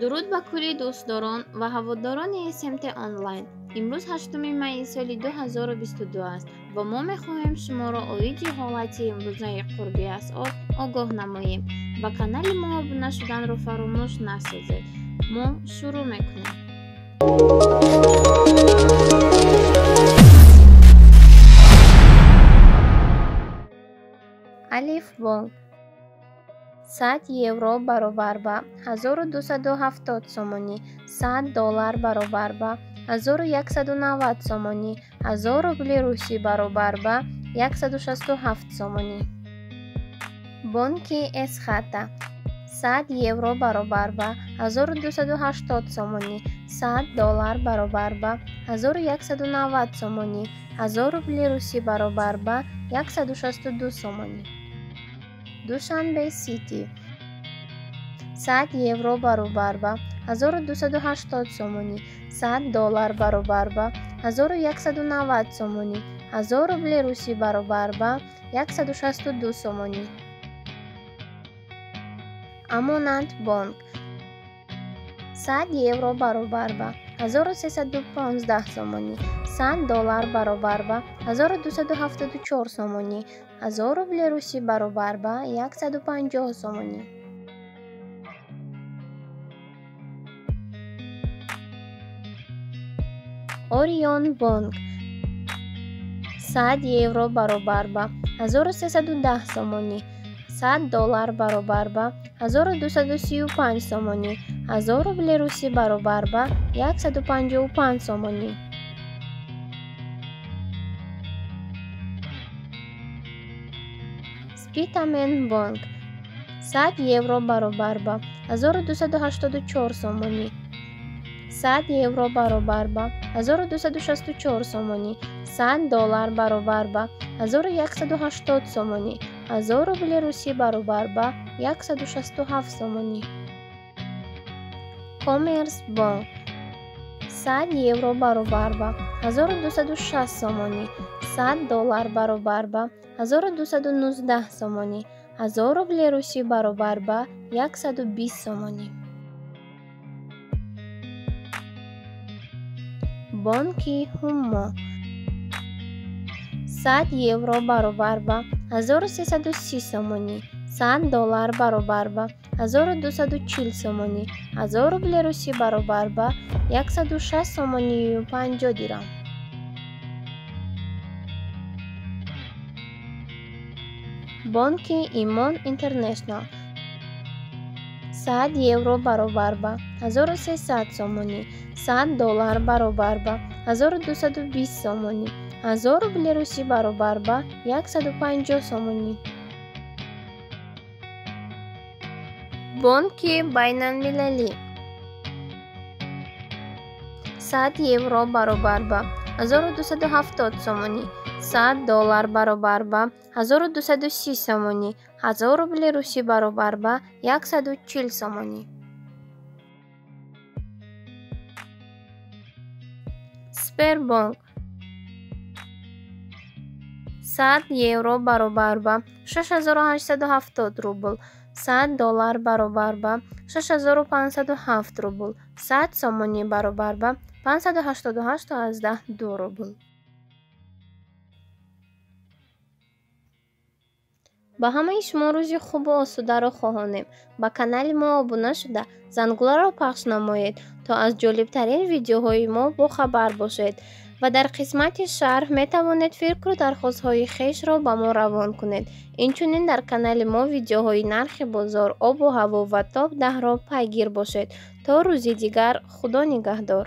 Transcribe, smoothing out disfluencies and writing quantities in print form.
Дуруд ба кулли дӯстдорон ва ҳаводорони СМТ онлайн. Имрӯз 8 майи соли 2022 аст ва мо мехоҳем шуморо оиди ҳолати имрӯзаи қурби асъор огоҳ намоем. Ба канали мо обуна шуданро фаромӯш насозед. Мо шурӯъ мекунем. Алиф бонк 100 евро баробар ба 1270 сомонӣ, 100 доллар баробар ба 1190 сомонӣ, 1000 рубли русӣ баробар ба 167 сомонӣ. Бонки Эсхата 100 евро баробар ба 1280 сомонӣ, 100 доллар баробар ба 1190 сомонӣ, 1000 рубли русӣ баробар ба 162 сомонӣ. Душанбе Сити 100 евро баробар ба 1280 сомонӣ, 100 доллар баробар ба 1190 сомонӣ, 1000 рубли русӣ баробар ба 162 сомонӣ. Амонат бонк 100 евро баробар ба 1315 сомонӣ, 100 доллар баробар ба 1274 сомонӣ, 1000 рубли русӣ баробар ба 150 сомонӣ. Орион бонк 100 евро баробар ба 1310 сомонӣ, 100 доллар баробар ба 1235 сомонӣ, 1000 рубли русӣ баробар ба 155 сомонӣ. Спитамен бонк 100 евро баробар ба 1284 сомонӣ, 100 евро баробар ба 1264 сомонӣ, 100 доллар баробар ба 1180 сомонӣ, 1000 рубли русӣ баробар ба 167 сомонӣ. Коммерс бонк 100 евро баробар ба 1260 сомонӣ, 100 доллар баробар ба 1219 сомонӣ, 1000 рубли русӣ баробар ба 120 сомонӣ. Бонки Ҳуммо 100 евро баробар ба 1330 сомонӣ, 100 доллар баробар ба 1240 сомонӣ, 1000 рубли русӣ баробар ба 106 сомонию 50 дирам. Бонки Имон Интернешнал 100 евро баробар ба 1300 сомонӣ, 100 доллар баробар ба 1220 сомонӣ, 1000 рубли русӣ баробар ба 150 сомонӣ. Бонки Байналмилалӣ 100 евро баробар ба 1270 сомонӣ, 100 доллар баробар ба 1230 сомонӣ, 1000 рубли русӣ баробар ба 140 сомонӣ. Сбербонк 100 евро баробар ба 6870 рубл, 100 доллар баробар ба 6507 рубл, 100 сомонӣ баробар ба 588,2 рубл. Ба ҳамаи шумо рӯзи хубу осударо хоҳонем. Ба канали мо обуна шуда, зангуларо пахш намоед, то аз ҷолибтарин видеоҳои мо бохабар бошед. Ва дар қисмати шарҳ метавонед фикру дархостҳои хешро ба мо равон кунед. Инчунин дар канали мо видеоҳои нархи бозор, обу ҳаво ва топ 10-ро пайгир бошед. То рӯзи дигар, Худо нигаҳдор.